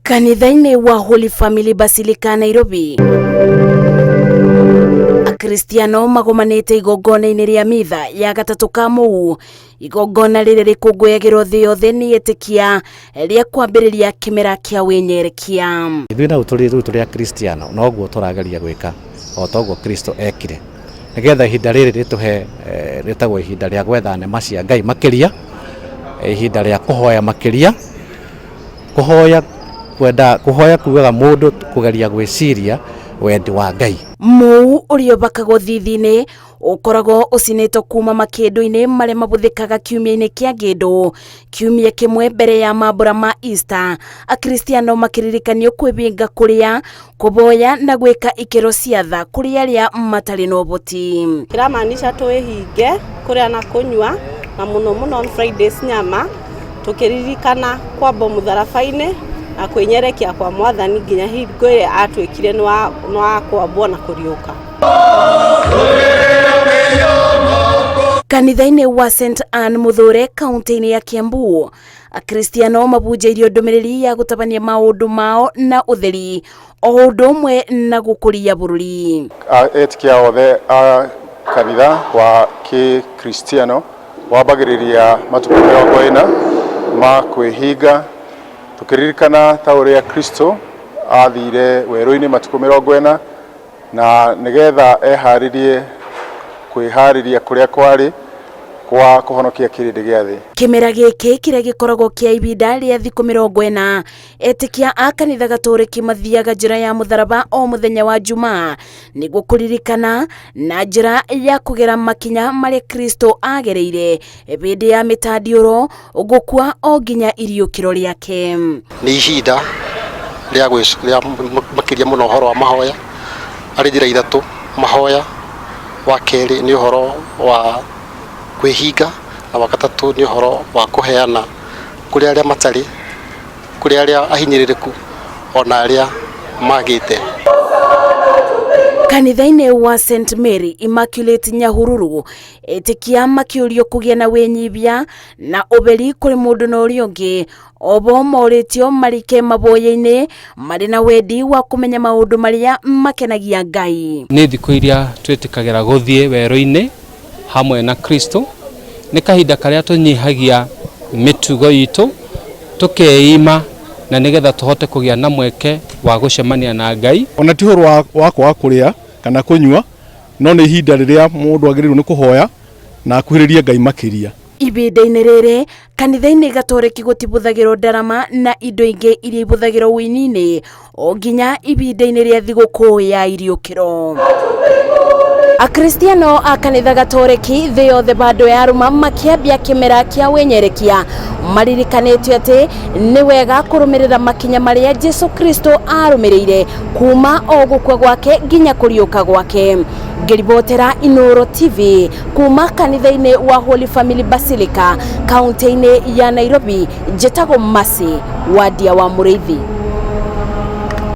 Kanitha-inĩ wa Holy Family Basilica Nairobi, Akristiano magomanĩte igongona-inĩ rĩa mitha ya gatatũ ka mũu, igongona rĩrĩa rĩkũngũyagĩrwo thĩ yothe nĩ etĩkia rĩa kwambĩrĩria kĩmera kĩa wĩnyerekia. Ithuĩ nau tũrĩ rĩu tũrĩ Akristiano, noguo tũrageria gwĩka o toguo Kristo ekire, nĩgetha ihinda rĩrĩ rĩtũhe rĩtagwo ihinda rĩa gwetha nema cia Ngai makĩria, ihinda rĩa kũhoya makĩria, kũhoya kwenda kũhoya kugaga mũndũ kũgeria gwĩciria wendi wa Ngai. Mũu ũrĩa ũbakagwo thithi-inĩ ũkoragwo ũcinĩtwo kuma makĩndũ-inĩ marĩa mabũthĩkaga kiumia-inĩ kĩa ngĩndũ, kiumia kĩmwe mbere ya mambura ma Easter, Akristiano makĩririkanio kwĩbinga kũrĩa, kũboya na gwĩka ikĩro cia tha kũrĩ arĩa matarĩ na ũboti. Kĩramaanisha twĩhinge kũrĩa na kũnyua na mũno mũno on Fridays nyama, tũkĩririkana kwambwo mũtharaba-inĩ na kwĩnyerekia kwa Mwathani nginya hingo ĩrĩa atuĩkire nĩ wa kwambwo na kũriũka. Kanitha-inĩ wa St Anne Muthure kaunti-inĩ ya Kiambu, Akristiano mabunjĩirio ndũmĩrĩri ya gũtabania maũndũ mao na ũtheri o ũndũ ũmwe na gũkũria bũrũri. Etĩkia othe a kanitha wa Gĩkristiano wambagĩrĩria matukũ 40 ma kwĩhinga, tũkĩririkana ta ũrĩa Kristo athire werũ-inĩ matukũ 40 na nĩgetha eharĩrie kwĩharĩria kũrĩa kwarĩ kwa kũhonokia kĩrĩndĩ gĩa thĩ. Kĩmera gĩkĩ kĩrĩa gĩkoragwo kĩa ibinda rĩa thikũ 40, etĩkia a kanitha Gatoreki mathiaga njĩra ya mũtharaba o mũthenya wa Jumaa nĩguo kũririkana na njĩra ya kũgera makinya marĩa Kristo agereire hĩndĩ ya mĩtandiũro, gũkua o nginya iriũkĩro rĩake. Nĩ ihinda rĩa makĩria mũno ũhoro wa mahoya, arĩ njĩra ithatũ: mahoya, wa kerĩ nĩ ũhoro wa kwĩhinga, na wa gatatũ nĩ ũhoro wa kũheana kũrĩ arĩa matarĩ, kũrĩ arĩa ahinyĩrĩrĩku ona arĩa magĩte. Kanitha-inĩ wa St Mary Immaculate Nyahururu, etĩkia makĩũrio kũgĩa na wĩnyibia na ũberi kũrĩ mũndũ na ũrĩa ũngĩ, obo morĩtio marike maboya-inĩ marĩ na wendi wa kũmenya maũndũ marĩa makenagia Ngai. Nĩ thikũ iria twĩtĩkagĩra gũthiĩ werũ-inĩ hamwe na Kristo, nĩ kahinda karĩa tũnyihagia mĩtugo itũ, tũkeima na nĩgetha tũhote kũgĩa na mweke wa gũcemania na Ngai. Ona ti ũhoro wa kwaga kũrĩa kana kũnyua, no nĩ ihinda rĩrĩa mũndũ agĩrĩirwo nĩ kũhoya na akuhĩrĩrie Ngai makĩria. Ibinda-inĩ rĩrĩ kanitha-inĩ Gatoreki gũtibuthagĩrwo ndarama na indo ingĩ iria ibuthagĩrwo ũini-inĩ o nginya ibinda-inĩ rĩa thigũkũ ya iriũkĩro. Akristiano a kanitha Gatoreki thĩ yothe bado ya rũma makĩambia kĩmera kĩa wĩnyerekia maririkanĩtio atĩ nĩ wega kũrũmĩrĩra makinya marĩa Jesu Kristo arũmĩrĩire kuma o gũkua gwake nginya kũriũka gwake. Ngĩribotera Inooro TV kuma kanitha-inĩ wa Holy Family Basilica kaunti-inĩ ya Nairobi, njĩtagwo Mercy Wadia wa Mũrĩithi.